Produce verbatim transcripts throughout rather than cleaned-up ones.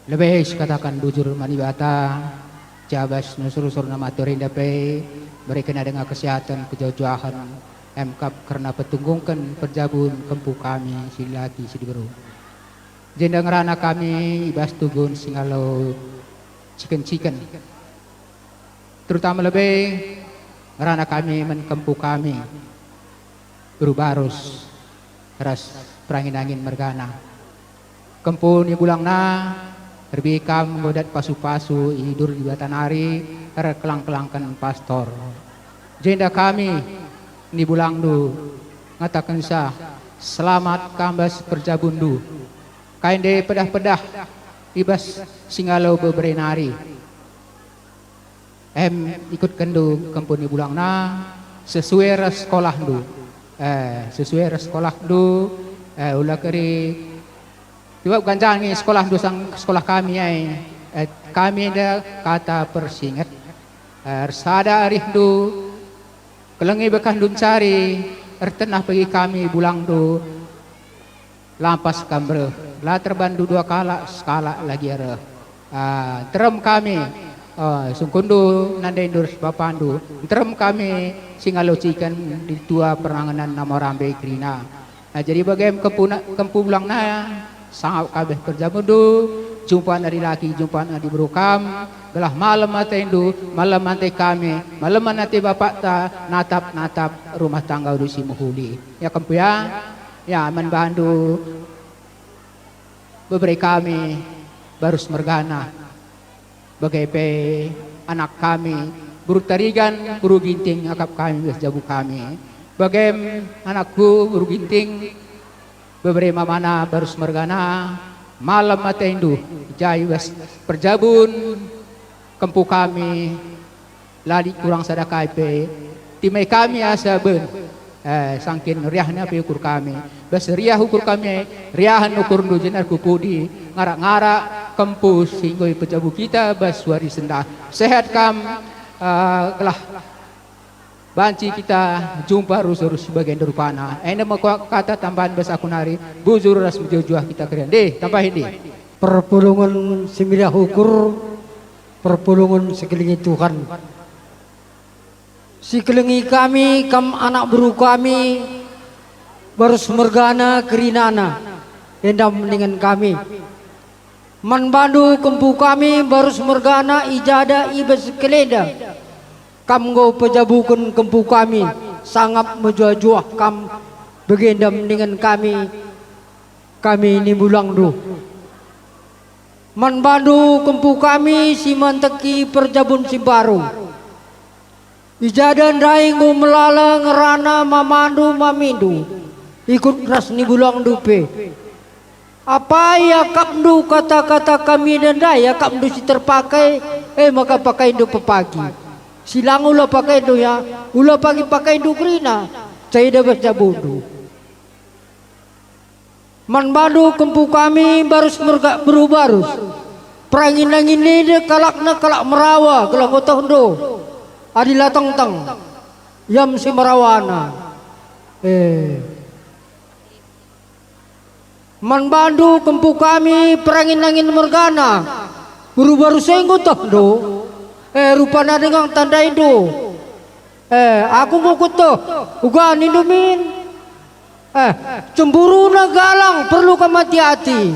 Lebe sikataken bujur man Dibata, cabas nusur-usurna materi enda pe, mereken denga kesehatan, kejuah-juahen, emkap kerna petunggungken perjabun kempu kami si dilaki si diberu. Jenda ngerana kami i bas tugun singalo ciken-ciken. Terutama lebe ngerana kami man kempu kami, beru Barus ras perangin-angin mergana. Kempu ni bulangna, erbi kam enggo dat pasu-pasu idur Dibata nari erkelang-kelangken pastor. Jenda kami ni bulangndu ngatakensa, selamat kam bas perjabunndu. Kai nde pedah-pedah i bas singalo bebere nari. Em, ikutkenndu kempu ni bulangna sesuai ras sekolahndu. Eh, sesuai ras sekolahndu, eh, ula keri. Sebab ganjangi sekolahndu sang sekolah kami ai, eh, kami enda kata persinget. Eh, ersada arihndu, kelengi bekahndu ncari, ertenah bagi kami bulangndu. Lampas kam reh, la terbandu dua kalak, sekalak lagi reh. Ah, nterem kami, ah, sungkunndu nandaindu ras bapandu, nterem kami singalo ciken di tua perangenan Namorambe kerina. Ah, jadi bagem kempuna-, kempu bulangna, sangap kabeh perjabunndu, jumpana dilaki, jumpana diberu kam, gelah malem atendu, malem ate kami, malemen ate bapakta, natap-natap rumah tanggandu si mehuli. Ya kempu ya? Ya, man bandu bebere kami, Barus mergana, bage pe anak kami, beru Tarigan, beru Ginting, akap kami bas jabu kami. Bagem anakku, beru Ginting, bebere mamana, Barus mergana, malem atendu, jai bas perjabun kempu kami, la lit kurang sada kai pe, timai kami asa ben. Eh, sangkin riahna pe ukur kami. Bas riah ukur kami, riahen ukurndu jenar ku pudi, ngarak-ngarak kempu si enggo ipejabu kita bas wari sendah. Sehat kam, eh, gelah banci kita jumpa rusur si bagenda rupana. Enda me kata tambahen bas aku nari, bujur ras mejuah-juah kita keriahen. Deh, tambahi deh. Perpulungen si meriah ukur, perpulungen si kelengi Tuhan. Si kelengi kami, kam anak beru kami, Barus mergana kerinana, endam ningen kami. Man bandu kempu kami, Barus mergana, i jada i bas kelenda. Kam enggo pejabuken kempu kami, sangap mejuah-juah kam begendam ningen kami, kami ni bulangndu. Man bandu kempu kami si manteki perjabun si mbaru. I jada ndai enggo melala ngerana mamandu mamindu, ikut ras ni bulangndu pe. Apai akapndu kata-kata kami enda ndai akapndu si terpakai, e maka pakaindu pepagi. Si lang ula pakaindu ya, ula pagi pakaindu kerina, cai da bas jabundu. Man bandu kempu kami Barus merga-, beru Barus. Perangin-angin enda kalakna kalak merawa, gelah ngotohndu. Adi la tengteng, yam si merawana. Eh. Man bandu kempu kami perangin-angin mergana. Beru Barus enggo tohndu. Eh, rupana denga tandaindu. Eh, aku enggo kutoh. Uga nindu min. Eh, cemburuna galang perlu kam ati-ati.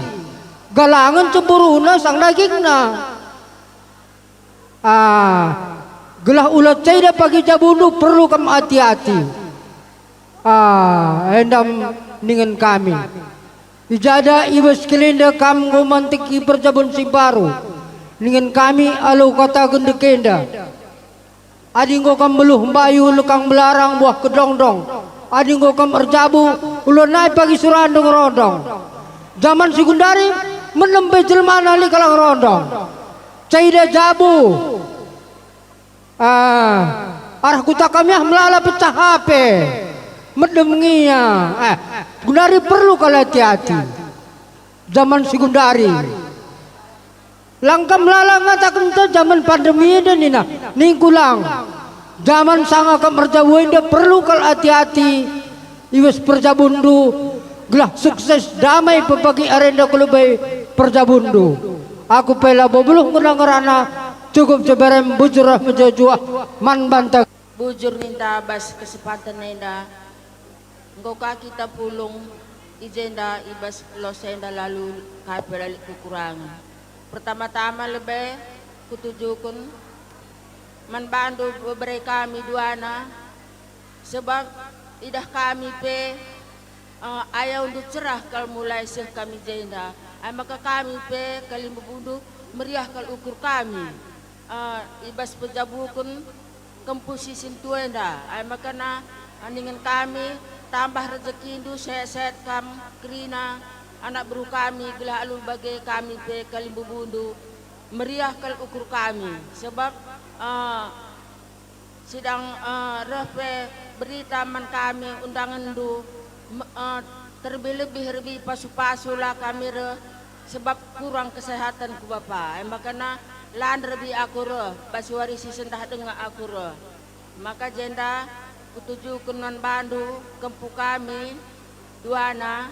Galangen cemburuna sang dagingna. Ah, gelah ula ceda pagi jabundu perlu kam ati-ati. Ah, endam ningen kami. I jada i bas kelenda kam enggo manteki perjabun si mbaru. Ningen kami alu kata gendek enda. Adi enggo kam beluh mbayu lekang melarang buah kedongdong, adi enggo kam erjabu, ula nai pagi surandu ngerondong. Jaman si gundari, menem pe jelmana lit kalak ngerondong. Cai da jabu. Ah, arah kuta kami ah melala pecah hape. Medem ngia. Eh, gundari perlu kal ati-ati. Jaman si gundari. Lang kam lala ngataken te jaman pandemi enda nina, ningku lang. Jaman sanga kam erjabu enda perlu kal ati-ati i bas perjabunndu, gelah sukses damai pepagi arenda ku lebe perjabunndu. Aku pe labo beluh ngena ngerana, cukup Jeberem bujur ras mejuah-juah man banta. Bujur ninta bas kesempatan enda, enggo ka kita pulung i jenda i bas los enda, lalu kai pe la lit kukurangi. Pertama-tama lebe kutujuken man bandu bebere kami duana, sebab idah kami pe, eh, ayaundu cerah kal mulai seh kami jenda. Ai maka kami pe kalimbubundu meriah kal ukur kami, eh, i bas pejabuken kempu si sintua enda. Ai maka na, eh, ningen kami tambah rejekindu, sehat-sehat kam kerina anak beru kami, gelah alu bage kami pe kalimbubundu meriah kal ukur kami, sebab, eh, sidang, eh, reh pe berita man kami undangenndu, me-, eh, terlebih-lebih erbi pasu-pasu la kami reh, sebab kurang kesehatanku, Bapa. E maka na la nderbi aku reh, bas wari si sendah denga aku reh. Maka jenda kutujuken man bandu kempu kami duana,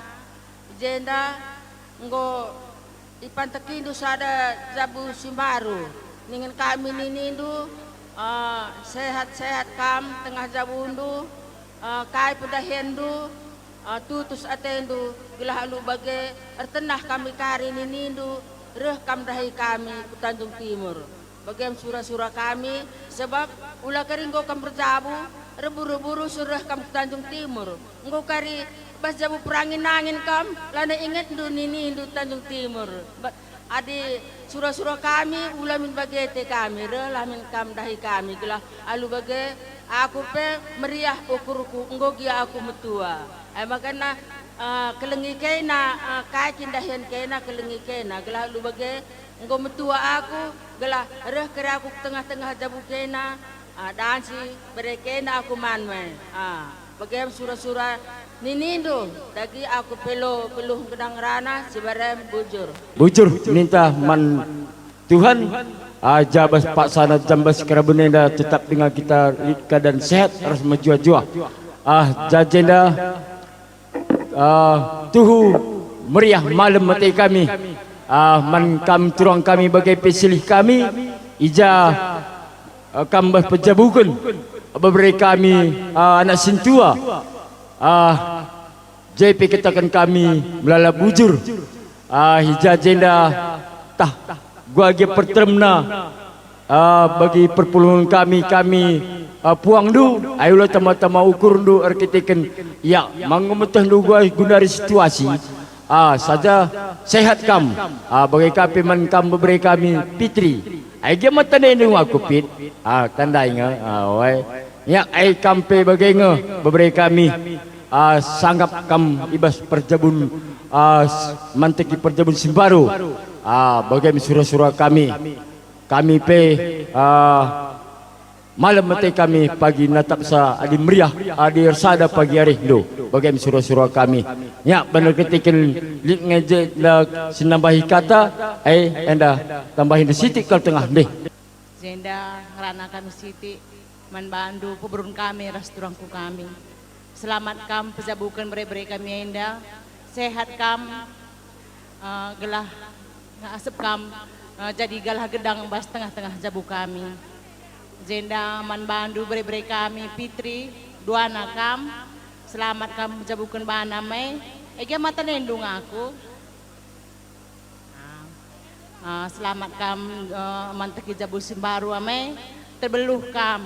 i jenda enggo ipantekindu sada jabu si mbaru. Ningen kami ninindu, eh, sehat-sehat kam tengah jabundu, eh, kai pe dahenndu, eh, tutus atendu, gelah alu bage ertenah kami kari ninindu, reh kam ndahi kami ku Tanjung Timur. Bagem sura-sura kami, sebab ula kari enggo kam erjabu, erburu-buru seh reh kam ku Tanjung Timur. Enggo kari bas jabu perangin-angin kam, lanai ingetndu ninindu Tanjung Timur. Ba-, adi sura-sura kami, ula min bage ate kami, rehlah min kam ndahi kami, gelah alu bage aku pe meriah ukurku, enggo gia aku metua. Ai maka na, eh, kelengi kena, eh, kai kin ndahin kena, kelengi kena, gelah alu bage enggo metua aku, gelah reh kari aku ku tengah-tengah jabu kena, ah, dan si bere kena aku man me. Ah, bagem sura-sura ninindu, dage aku pe labo beluh ngena ngerana, si Jeberem bujur. Bujur ninta man Tuhan, ah, ja bas paksana jam bas karaben enda tetap denga kita lit keadaan sehat ras mejuah-juah. Ah, ja jenda, ah, tuhu meriah malem ate kami, ah, man kam turang kami bage pe silih kami, i ja, ah, kam bas pejabuken bebere kami, ah, anak sintua, ah, je pe kataken kami melala bujur, ah, i ja jenda tah gua gia perteremna, ah, bagi perpulungen kami, kami, ah, puangndu, ai ula tama-tama ukurndu erkiteken, ya, manggo metehndu gua gundari situasi, ah, saja sehat kam, ah, bage ka pe man kam bebere kami Pitri. Ai gia mata ndendu aku, Pit, ah, tandai nge, ah, wai. Ya, ai kam pe bage nge bebere kami, ah, sangap kam i bas perjabun, ah, s-, manteki perjabun si mbaru, ah, bage me sura-sura kami. Kami pe, ah, malem ate kami pagi natapsa adi meriah, adi ersada pagi arihndu, bage me sura-sura kami. Ya, bener ketiken lit nge je la si nambahi kata, eh, enda tambahi sitik kal tengah ndeh. Jenda ngerana kami sitik man bandu, peberun kami ras turangku kami. Selamat kam pejabuken bere-bere kami enda. Sehat kam, eh, gelah ngasep kam, eh, jadi galah gedang bas tengah-tengah jabu kami. Jenda man bandu bere-bere kami Pitri, duana kam. Selamat kam pejabuken bana me. Ege mata nendung aku. Ah, ah, selamat kam, eh, manteki jabu si mbaru ame, terbeluh kam.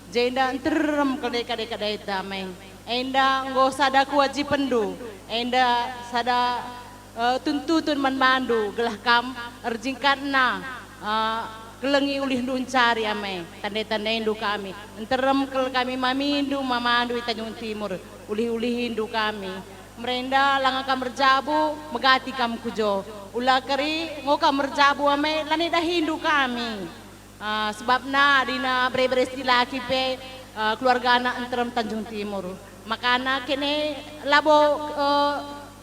Jenda nterem kal deka-deka daita ame. Enda enggo sada kewajibenndu, enda sada, eh, tuntutun man bandu, gelah kam erjingkatna, eh, kelengi ulihndu ncari ame, tande-tandendu kami. Nterem kal kami mamindu, mamandu i Tanjung Timur, ulih-ulihindu kami. Merenda langa kam erjabu, megati kam ku jo. Ula keri, enggo kam erjabu ame, lanai dahindu kami. Ah, sebabna adina bere-bere si dilaki pe, ah, keluargana nterem Tanjung Timur. Makana kene labo, eh,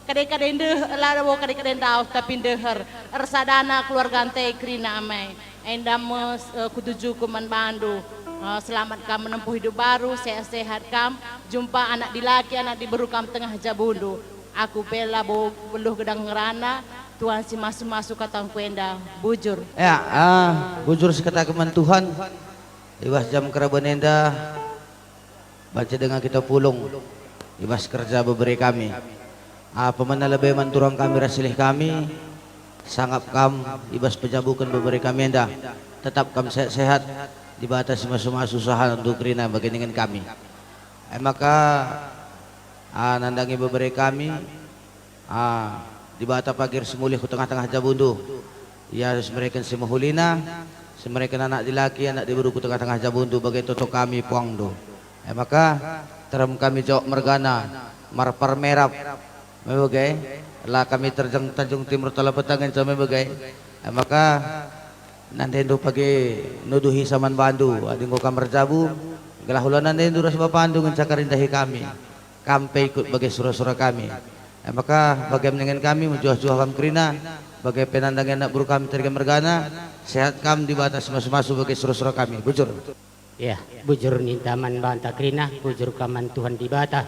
kade-kade ndeh, labo kade-kade ndauh, tapi ndeher. Ersadana keluarga nte kerina ame. Enda me, eh, kutujuken man bandu. Eh, selamat kam menempuh hidup baru, sehat-sehat kam, jumpa anak dilaki, anak diberu kam tengah jabundu. Aku pe labo beluh gedang ngerana, Tuhan si masu-masu katangku enda bujur. Ya, ah, bujur si kataken man Tuhan. I bas jam keraben enda, banci denga kita pulung i bas kerja bebere kami. Apa mana lebe man turang kami ras silih kami, sangap kam i bas pejabuken bebere kami enda. Tetap kam sehat-sehat, Dibata si masu-masu usaha untuk kerina bage ningen kami. E maka, ah, nandangi bebere kami, ah, Dibata pagir si mulih ku tengah-tengah jabundu. Ia si mereken si mehulina, si mereken anak dilaki, anak diberu ku tengah-tengah jabundu bage toto kami puangndu. E maka, terem kami jawab mergana, marpar merap, me bage, la kami terjeng Tanjung Timur Tala Petang ngenca me bage. E maka, nandendu pagi nuduhi saman bandu, adi enggo kam erjabu, gelah ula nandendu ras bapandu ngenca kari ndahi kami. Kam pe ikut bage sura-sura kami. E maka, bagem ningen kami mejuah-juah kam kerina, bage pe nandangi anak beru kami Terga mergana, sehat kam Dibata si masu-masu bage sura-sura kami. Bujur. Ya, bujur ninta man banta kerina, bujur ka man Tuhan Dibata.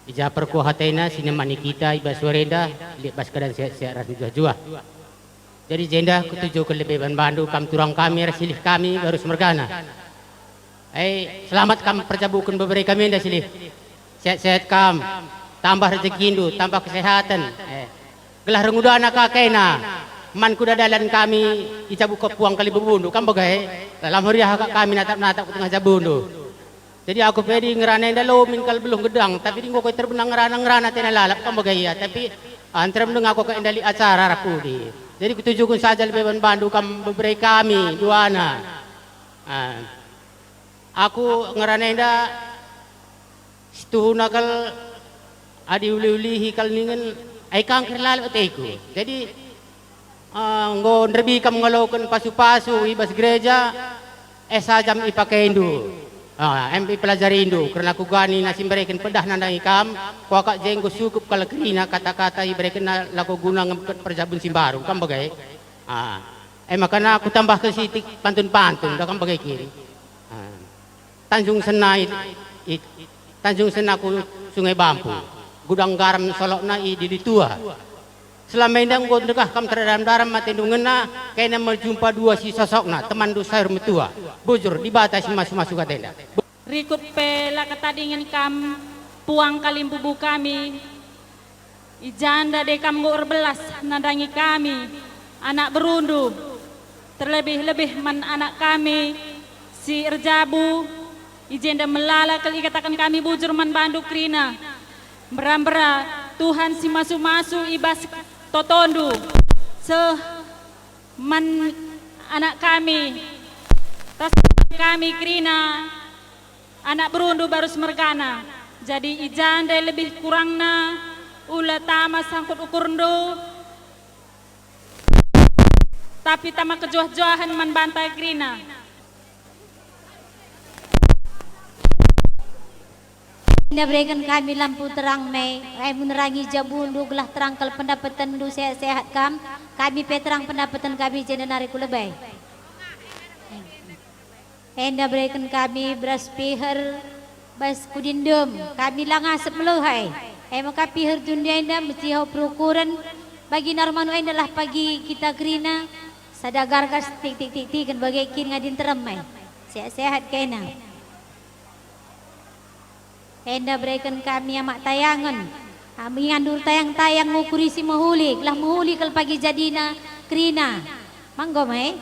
I ja perkuah atena si nemani kita i bas wari enda, lit bas keadaan sehat-sehat ras mejuah-juah. Jadi jenda kutujuken lebe man bandu kam turang kami ras silih kami barus mergana. Eh, selamat kam perjabuken bebere kami enda silih. Sehat-sehat kam, tambah rejekindu, tambah kesehatan. Eh, gelah rengudana ka kena man kuda dalan kami i jabu kepuang kali bebundu, kam bage? Lam meriah ka kami natap-natap ku tengah jabundu. Jadi aku pe adi ngerana enda lomin kal beluh gedang, tapi adi enggo kuterbenang ngerana-ngerana tena lalap, kam bage ia, tapi, ah, nterem denga aku ka enda lit acara arah pudi. Jadi kutujuken saja lebe man bandu kam bebere kami duana. Ah, aku ngerana enda situhuna kal adi uli-ulihi kal ningen ai kangker lalap ateku. Jadi, ah, enggo nderbi kam ngaloken pasu-pasu i bas gereja, eh, sajam ipakendu, ah, em ipelajarindu, kerna kuga nina si mbereken pedah nandangi kam, kuakap je enggo sukup kal kerina kata-kata iberekenna lako guna ngempet perjabun si mbaru, kam bage? Ah, e maka na kutambahken sitik pantun-pantun, da kam bage kin? Ah. Tanjung Sena i, i, Tanjung Sena ku Sungai Bampu, gudang garam solokna i Dili Tua. Selama enda enggo ndekah kam terdaram-daram atendu ngena, kena me jumpa dua si sosokna, temanndu sayur metua. Bujur, Dibata si masu-masu atenda. Rikut pe la ketadingen kam puang kalimbubu kami, i jenda de kam enggo erbelas nandangi kami, anak berundu, terlebih-lebih man anak kami si erjabu, i jenda melala kal ikataken kami bujur man bandu kerina. Mbera-mbera Tuhan si masu-masu i bas totondu, seh man anak kami, ras kami kerina, anak berundu barus mergana. Jadi i jenda lebih kurangna ula tama sangkut ukurndu, tapi tama kejuah-juahen man banta kerina. Enda bereken kami lampu terang me, rai menerangi jabundu gelah terang kal pendapetenndu, sehat-sehat kam, kami pe terang pendapeten kami jenda nari ku lebe. Enda bereken kami beras piher bas kudindem, kami la ngasep melehai. E maka piher jenda enda mesiho perukuren, bagi naruh manuk enda lah pagi kita kerina, sada gargas tik-tik-tik-tiken bage kin ngadi nterem e. Sehat-sehat kena. Enda bereken kami amak tayangen. Kami ngandur tayang-tayang ngukuri si mehuli, gelah mehuli kal pagi jadina kerina. Manggo me?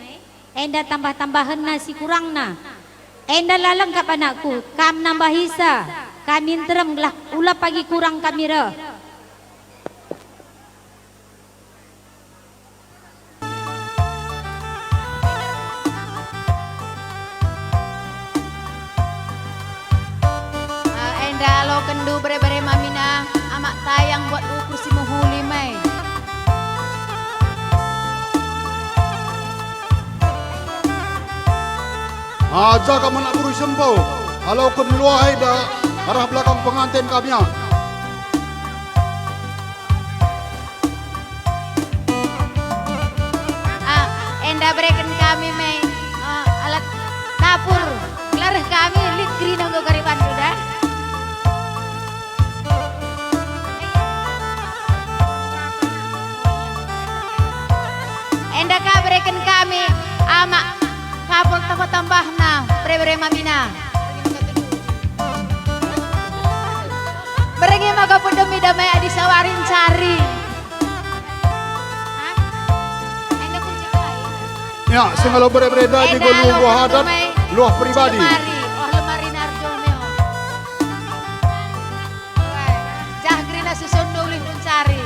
Enda tambah-tambahenna si kurangna. Enda la lengkap anakku, kam nambahisa. Kami nterem gelah ula pagi kurang kami reh. Ah, enda alokenndu bere-bere mamina, amak tayang buat ukur si mehuli me. Aja kam anak beru si empo, aloken luah enda arah belakang penganten kami ah. Ah, enda bereken kami me, ah, alat dapur. Gelah reh kami lit kerina enggo garibandu da. Ken kami, Amak, kapul tambah-tambahna, bere-bere mamina. Berengi maka pudemi damai adi sawari ncari. Hah? Enda kunci kai? Ya, sengalo bere-bere dadi. Enda golu alo luah adat, damai luah pribadi. Lemari, oh, lemari narjo meo. Jah gerina susun ulih ncari.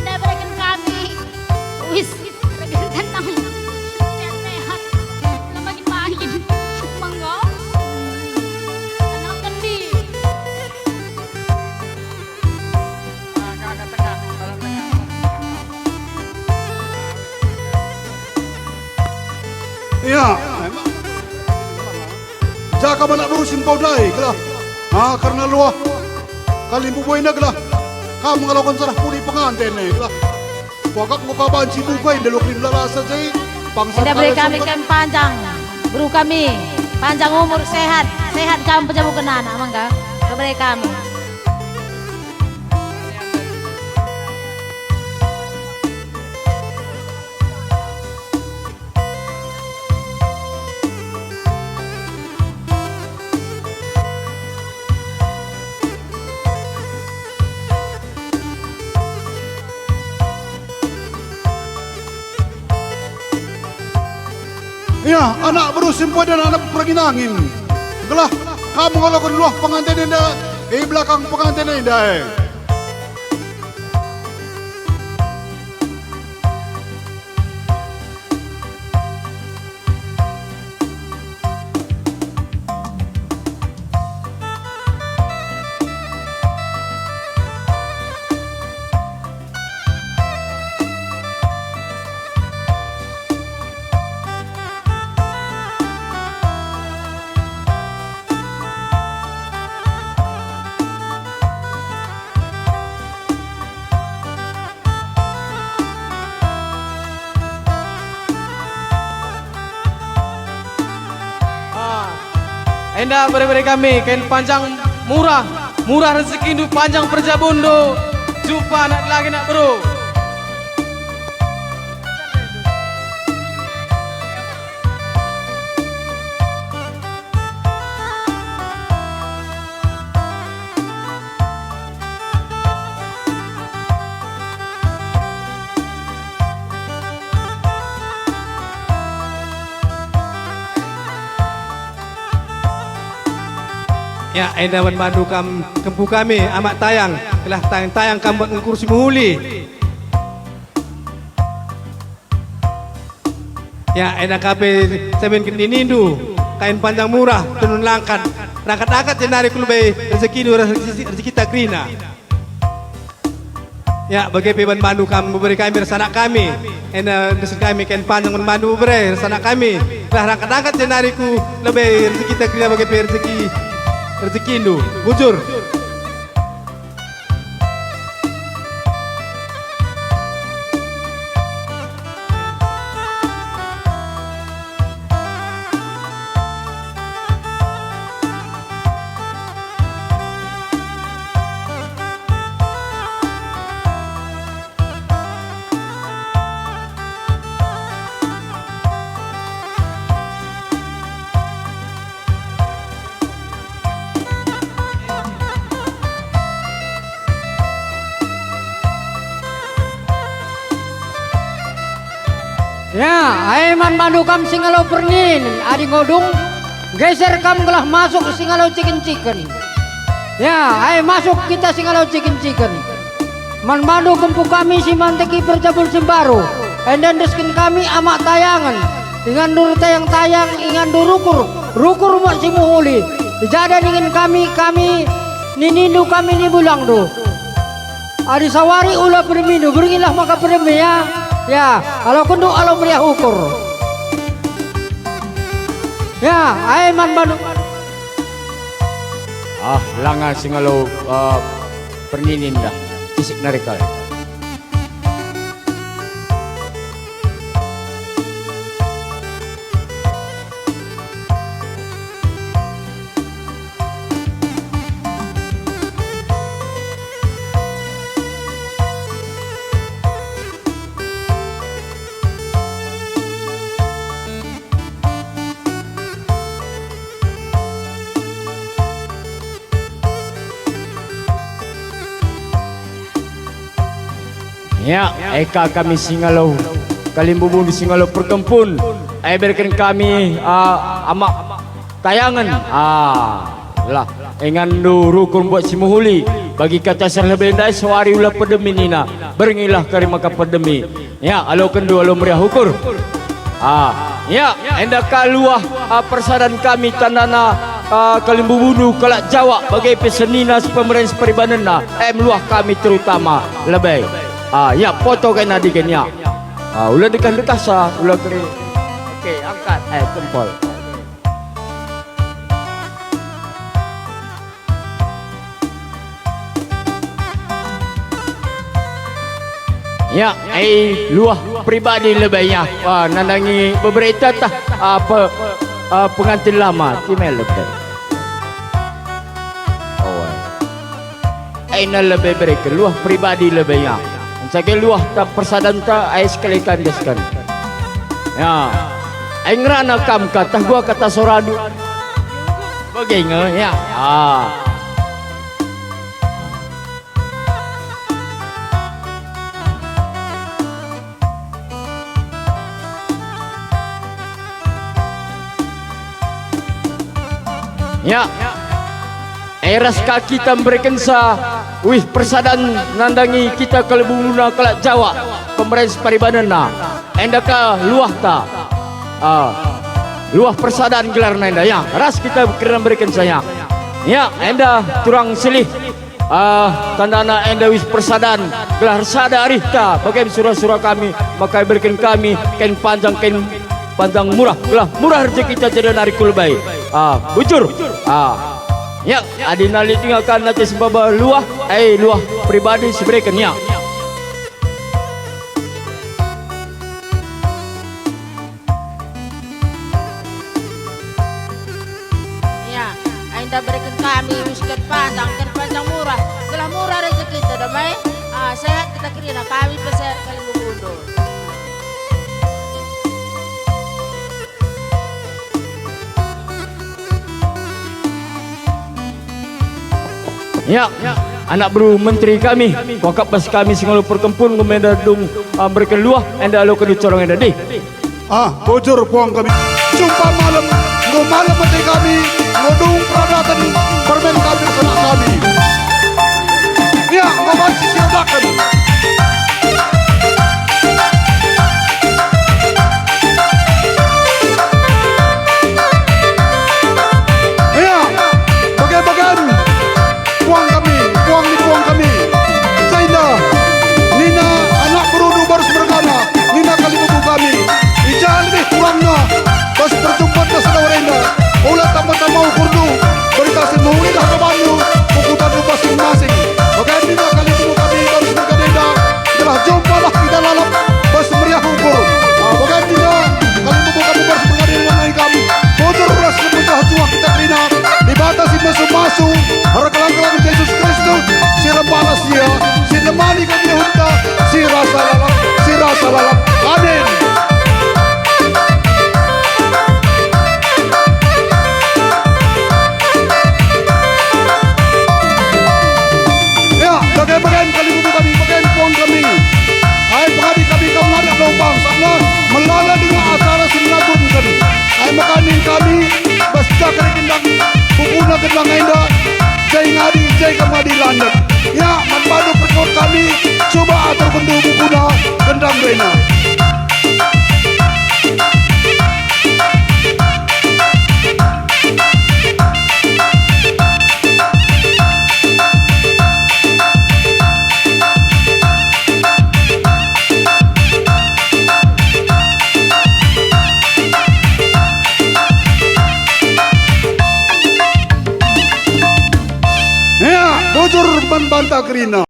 Enda bereken kami. Wis, bereken tenang. Sehat-sehat. Lama makin. Mangga. Tenang kendi. Iya, emang. Jaka anak beru si engkau ndai, gelah. Ah, kerna luah kalimbubu enda, gelah kam ngaloken salah pudi penganten e, gelah. Kuakap enggo ka banci buka enda luah kin lalasa je, bangsa. Enda bere kami kem panjang, beru kami, panjang umur, sehat, sehat kam pejabuken anak, mangga. Bere kami. Ia, anak beru si mpedan anak perangin angin. Gelah kam ngaloken luah penganten enda i belakang penganten enda e. Ah, enda bere-bere kami, kain panjang murah, murah rezekindu, panjang perjabundu, jumpa anak laki anak beru. Ya, enda man bandu kam kempu kami, Amak Tayang, gelah tayang-tayang kam buat ngengkur si mehuli. Ya, enda ka pe semen ninindu, kain panjang murah, tenun langkat, rangkat-rangkat jenari ku lebe rezekindu, rezeki, rezekita kerina. Ya, bage pe ban bandu kam bebere kami ras anak kami, enda nesen kami kain panjang man bandu bebere ras anak kami, lah rangkat-rangkat jenari ku lebe rezekita kerina bage pe rezeki, rezekindu. Bujur. Ya, ai man bandu kam si ngalo pernin, adi nggo dung, geser kam gelah masuk si ngalo ciken-ciken. Ya, ai masuk kita si ngalo ciken-ciken. Man bandu kempu kami si manteki perjabun si mbaru, enda endesken kami Amak Tayangen, inganndu ertayang-tayang, inganndu rukur, rukur Muat si mehuli. Ijada ningen kami, kami ninindu, kami ni bulangndu. Adi sawari ula pedemindu, berngilah maka pedemi, ya. Ya, alokenndu alo meriah ukur. Ya, ae man bandu. Ah, langa si ngalo, eh, perninin dah. Isik nari kal. Ya, eka kami si ngalo kalimbubundu, si ngalo perkempun, e bereken kami, ah, Amak Tayangen. Ah, lah, inganndu rukur Muat si mehuli, bagi kata serlebe ndai sawari ula pedemi nina, berngilah kari maka pedemi. Ya, alokenndu alo meriah ukur. Ah, ya, enda ka luah, ah, persadan kami tandana, ah, kalimbubundu kalak Jawa, bage pe senina, si pemeren, si peribanenna, em luah kami terutama lebe. Ah, ya, poto kai nadi gen, ya. Ah, ula dekah-dekah sa, ula keri. Oke, angkat, eh, jempol. Ya, eh, luah pribadi lebe ya. Wah, nandangi beberita tah, apa, eh, pengantin lama, timel lebe. Oh, eh. Ena lebe bereken luah pribadi lebe ya. Ncage luah ta persadanta ai sekali kandesken. Ya. Ai ngerana kam ka tah gua kata soradu. Bage nge ya. Ah. Ya. E ras ka kita mberekensa uih persadan nandangi kita kalimbubuna kalak Jawa, pemeren si paribanenna. Enda ka luahta. Ah, luah persadan gelarna enda, ya. Ras kita kerina mberekensa, ya. Ya, enda turang selih. Ah, tandana enda uih persadan, gelah ersada arihta, bage sura-sura kami, maka ibereken kami kain panjang, kain panjang murah, gelah murah rejekita jadi nari ku lebe. Ah, bujur. Ah. Ya, adi nali dengakan ate sembaba luah, eh, luah pribadi sibereken, ya. Ya, enda bereken kami uih kain panjang, kain panjang murah, gelah murah rejekinta, damai, ah, sehat kita kerina, kami pe sehat kalimbubundu. Ya, anak beru menteri kami, kuakap bas kami si ngalo perkempun, enggo menda dung, ah, mbereken luah, enda aloken corong enda dih. Ah, bujur puang kami. Jumpa malem, enggo malem ate kami, enggo dung peradaten permen kami, sanak kami. Ya, enggo banci siadaken. Ya, bage-bagen. Puang kami, puang ni puang kami. Jainda nina anak berundu barus mergana, nina kalimbubu kami. I ja lebih kurangna bas perjumpanta sada wari enda, ula tama-tama ukurndu, berita si mehulilah kabandu, pukutanndu masing-masing. Bage nina kalimbubu kami barus mergana enda, gelah jumpalah kita lalap bas meriah ukur. Ah, bage nina kalimbubu kami barus mergana enda nai kami. Bujur ras mejuah-juah kita kerina. Dibata si masu-masu, erkelang-kelang Jesus Kristus, si erbalas ia, si nemani kami hunta, si rasa lalap, si rasa lalap. Amin. Ya, bage-bagen kalimbubu kami, bagen puang kami. Ai pengadi kami kam ngadak lobang, sablah melala denga acara si menagurken. Ai maka ning kami, bas cakar gendang, bubuna gendang enda, jai ngadi, jai kemadi landek. Ya, man bandu perkuah kami, banta kerina.